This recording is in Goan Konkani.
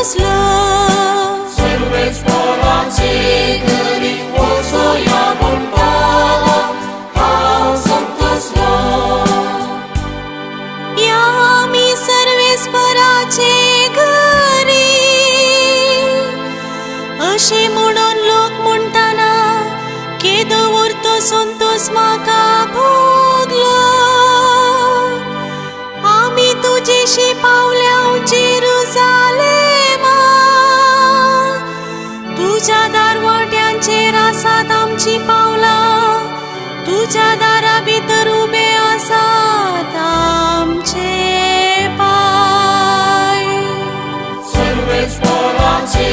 संतोसलो. सर्वेस्पराचे घरी वचोया म्हणटालो हांव संतोसलो. या आमी सर्वेस्पराचे घरी अशें म्हणून लोक म्हणटाना केदो उरतो संतोस म्हाका भोगलो. आमी तुजेशी पावल्या जेरुजालेमा, तुज्या दारवाट्यांचेर आसात आमची पावलां, तुज्या दारा भितर उबे आसात आमचे पांय. सर्वेस्पराचे